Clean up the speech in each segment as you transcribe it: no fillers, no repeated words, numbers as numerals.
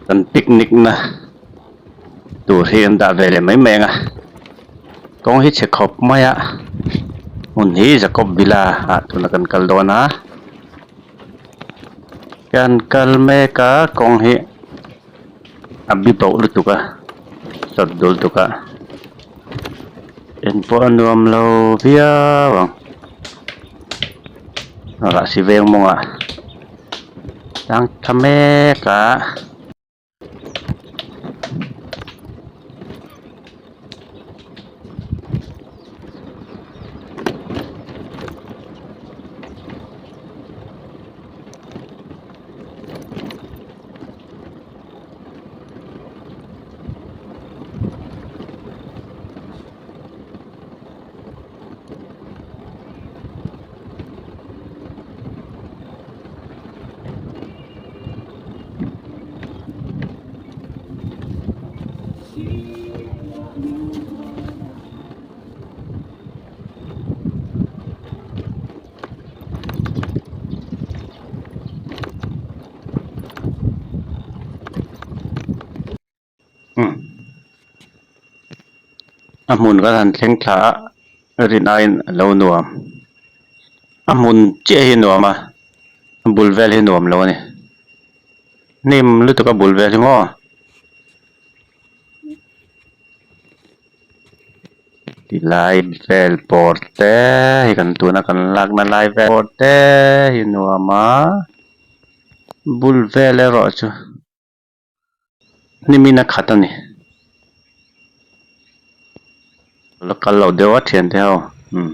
Kan picnic na tur hi an dah ve leh mai mai ang a kawng hi chhe khawp mai a hmun hi Jacob Villa ah tuna kan kal dawn a kan kal mek a kawng hi a bi bauh lutuk a sawt dul tuk a eng pawh a nuam lo viau ang rahsi veng mawngah. Tlang tha mek a. A hmun kan han thleng thla a rin aiin a lo nuam a hmun chiah hi a nuam a a bul vel hi a nuam lo a ni hnim lutuk a bul vel hi maw tilai vel bawr te hei kan tuna kan lakna lai vel bawr te hi a nuam a bul vel erawh chu. Hnimin a khat a ni. La kal loh deuh a thiante ho umm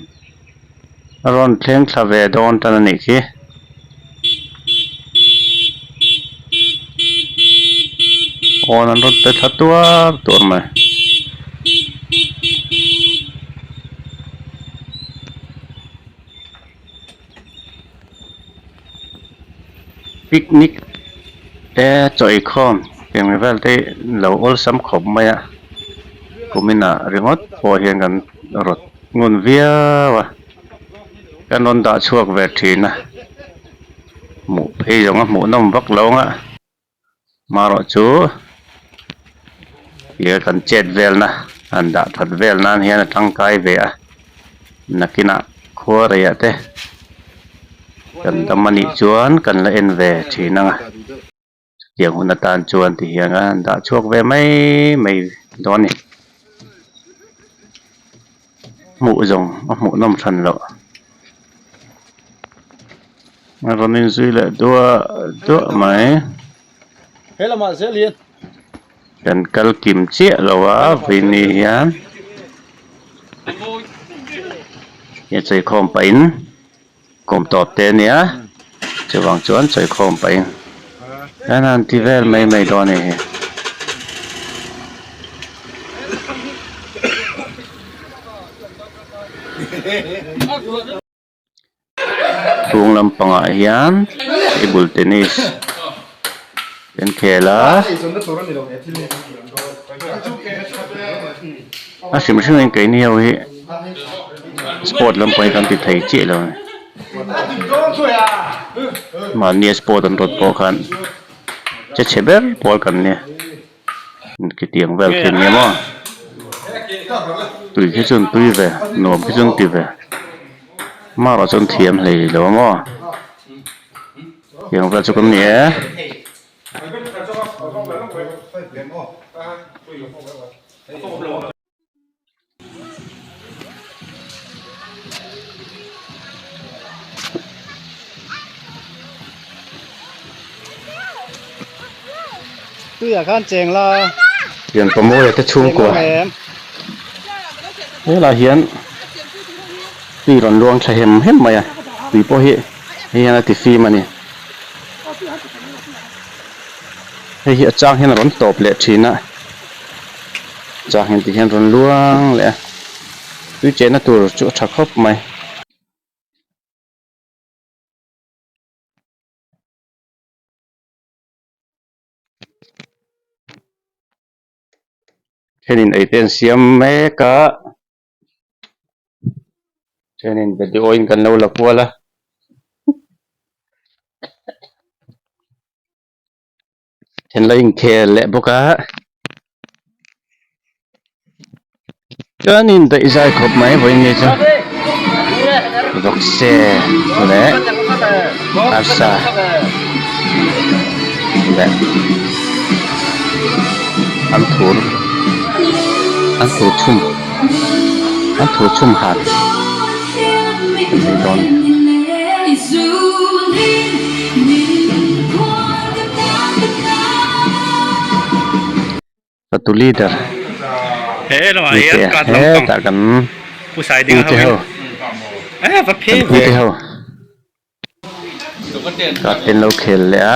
a rawn thleng thla ve dawn tan a nih khi. Awn an rawn pe thla tuar tuar mai. Picnic te chaw eikhawm eng vel te lo awlsam khawp mai a kumin ah ringawt pawh hian kan rawt ngun viau a kan rawn dah chhuak ve thin a hmuh phei zawng a hmuh nawm vak lo ang a marawh chu tia kan chet velna han dah that vel nan hian a tangkai ve a nakinah khua reiah te kan dam a nih chuan kan la en ve thin ang a chutiang hun atan chuan ti hian a han dah chhuak ve mai mai dawn a ni hmuh zawng a hmuh nawm hran loh a rawn inzui leh duah duah mai. He lamah zel hian. Kan kal kim chiah lo a vawiini hian he chawihkhawm pahin kawm tawp te a nia chuvang chuan chawihkhawm pahin kan han ti vel mai mai dawn a ni hi. Chung lampangah hian table tennis an khel a a hrim hrim in keini ho hi sport lampang hi kan ti thei chiah lo a ni mahni a sport an rawt pawh khan che chhe ber pawl kan nia khitiang vel khi nia maw tui khi chu an tui ve nuam khi chu an ti ve marawh chu an thiam hlei lo a maw tiang vel chu kan ni e. Tuiah khan cheng la. Pian pamawia te chhungkua helai hian tui rawn luang thla hem hem mai a tui pawh hi hei hian a ti fim a ni hei hi a chang hian a rawn tawp leh thin a. Chang hian tihian rawn luang leh a tui chenna tur chu a tha khawp mai. Thenin ei te an siam mek a thenin video in kan lo la kual a. Then la inkhel leh bawk a. Chuan indaih zai khawp mai vawiin ni chu vawkse leh arsa leh an thur an thur chhum an thur chhum hal an nei dawn. Fatu leader puitea hetah kan pute ho kan pute ho card te an lo khel leh a.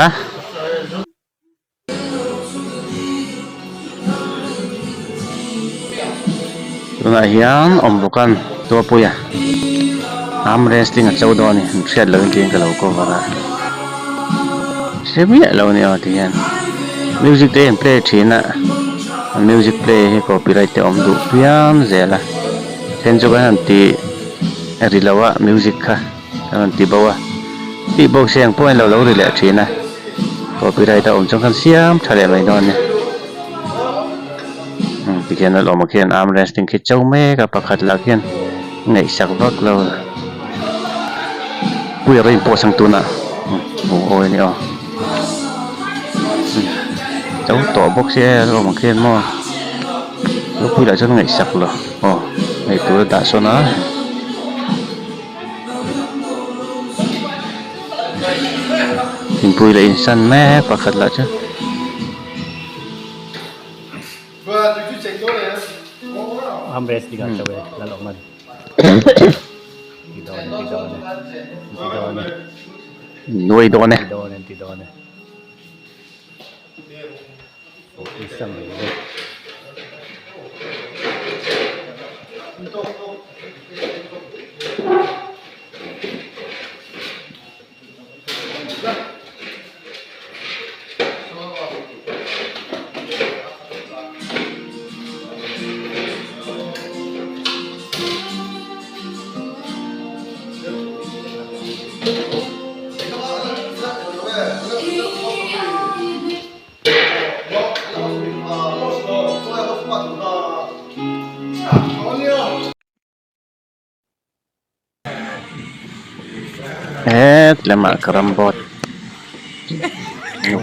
Tunah hian awm bawk a Tuapuia arm wrestling a cho dawn a ni an hriat loh in tiin ka lo cover a hre miah lo a ni aw tihian music te an play thin a a music play hi copyright te awm duh phian zel a then chu kan han ti ri lo a music kha kan rawn ti bo a tih bo se ang pawh in lo lo ri leh thin a copyright a awm chuan khan siam tha leh mai dawn a ni tikhian a lawmah khian arm wrestling khi cho mek a pakhat lah khian ngaihsak vak lo puia pawh in pawh sang tunah hmuh awi a ni aw cho tawh bawk sia a lawmah khian maw ropui lah chuan ngaihsak lo aw ngaihtur a dah sawn a. Thingpui leh insan mek pakhat lah chu. Nuai dawn e. Het lamah carrom board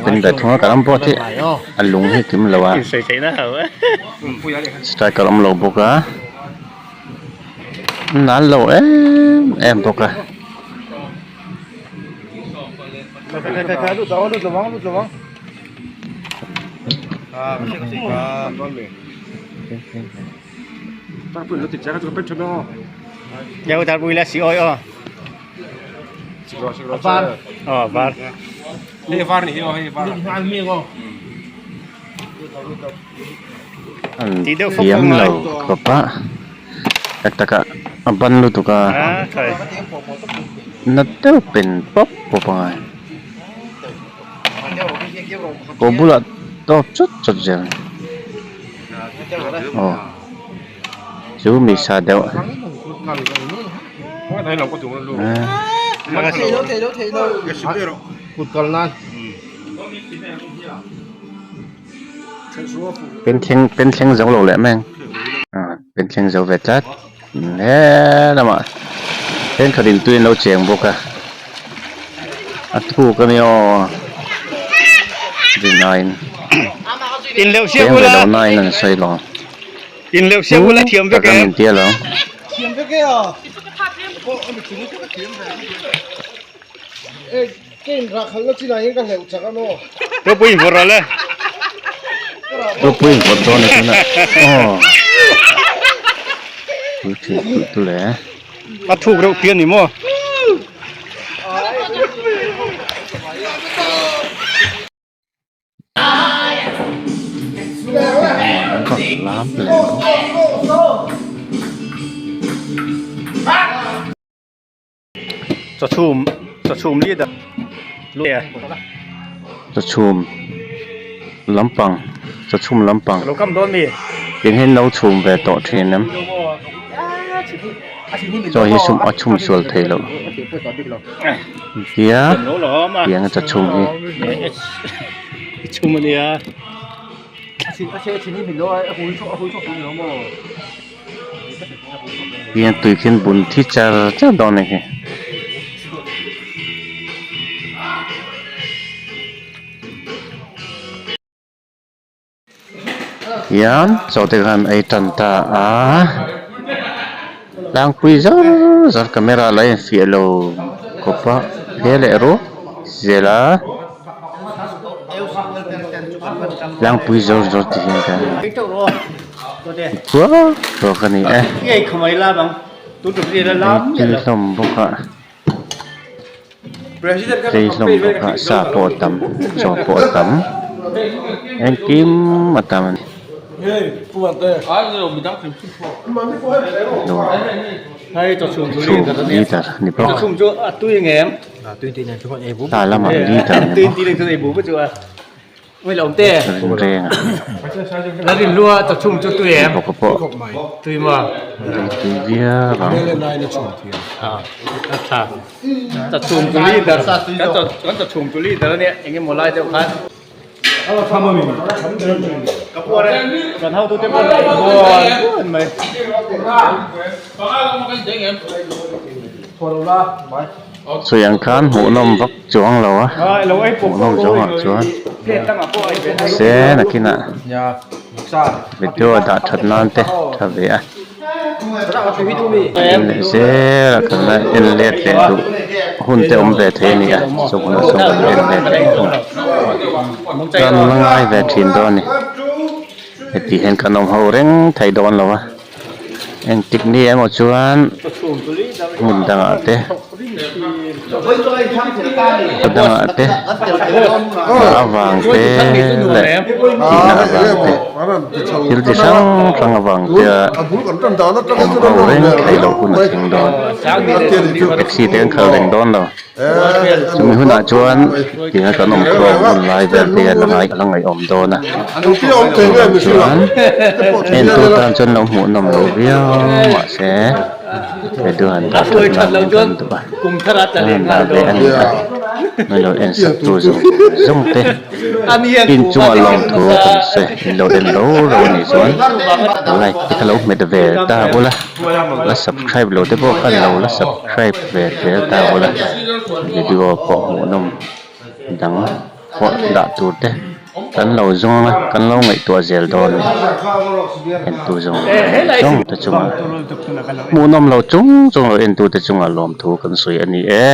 in ve thung a carrom board hi a lung hi a kim lo a striker awm lo bawk a nal lo em em bawk a. An thiam lo khawp a tak tak ah a ban lutuk a na deuh pen pawp pawp a ngai kawr bulah tawp chawt chawt zel aw chu mi sa deuh Pen thleng pen thleng zo lo leh mai ang ah pen thleng zo ve tlat he lamah thenkhat in tui an lo cheng bawk a a thuk a nia aw rinaiin cheng ve lo nain an sawi lo tak a min tia lo. Ropui in vawrh dawn a tuna aw pui thin pui tu le. A thuk reuh phian ni maw. An rawn lam leh bawk. Chawchhum chawchhum leader leh Chawchhum lampang chawchhum lampang lo kam dawn mi tiang hian lo chhum ve tawh thin em chaw hi sum a chhum sual thei loh tia tiang a chawchhum hi. Chhum a nia. Hian tui khian bun thi char char dawn a ni khi. Hian chaw te khan ei tan ta a tlangpui zar zar camera la in fiah lo khawp a he leh rup zel a tlangpui zawr zawr ti hian ka kuau kuau a ni e ei tui hlawm bawk a. Tlei hlawm bawk a sa pawh a tam chaw pawh a tam engkim a tam a ni chhum leader ni bawk tah lamah leader ni bawk. Ringreng a bawk pawh tui viau ang. Sawi ang khan hmuhnawm vak chuang lo a hmuhnawm zawngah chuan se nakinah video dah that nan te tha ve a en leh zel a kan la en let leh duh hun te awm ve thei a ni a chu hunah chuan kan en let leh thung kan la ngai ve thin dawn a ni heti hian kan awm ho reng thei dawn lo a. Engtik ni emaw chuan hmun dangah te khaw dangah te hna avang te leh thihna avang te thil chi hrang hrang avang te a awm ho reng theih loh hun a thleng dawn taxi te an khalh reng dawn lo chumi hunah chuan tina kan awm khawm hun lai vel te a la ngai a la ngaihawm dawn a chuvang chuan en tur tan chuan lo hmuh nawm lo viau mahse video han dah that nan hian kan duh a kan han dah ve a ni a hmai lo en sak tu zawng zawng te in chungah lawmthu kan sawi in lo en ro ro a nih chuan like te kha lo hmet ve ta ula la subscribe lo te pawh khan lo la subscribe ve zel ta ula video pawh hmuhnawm dang pawh dah tur te kan lo zawng a kan lo ngaihtuah zel dawn a ni entu zawng zawng te chungah hmuhnawm lo chung chung lo entu te chungah lawmthu kan sawi a ni e.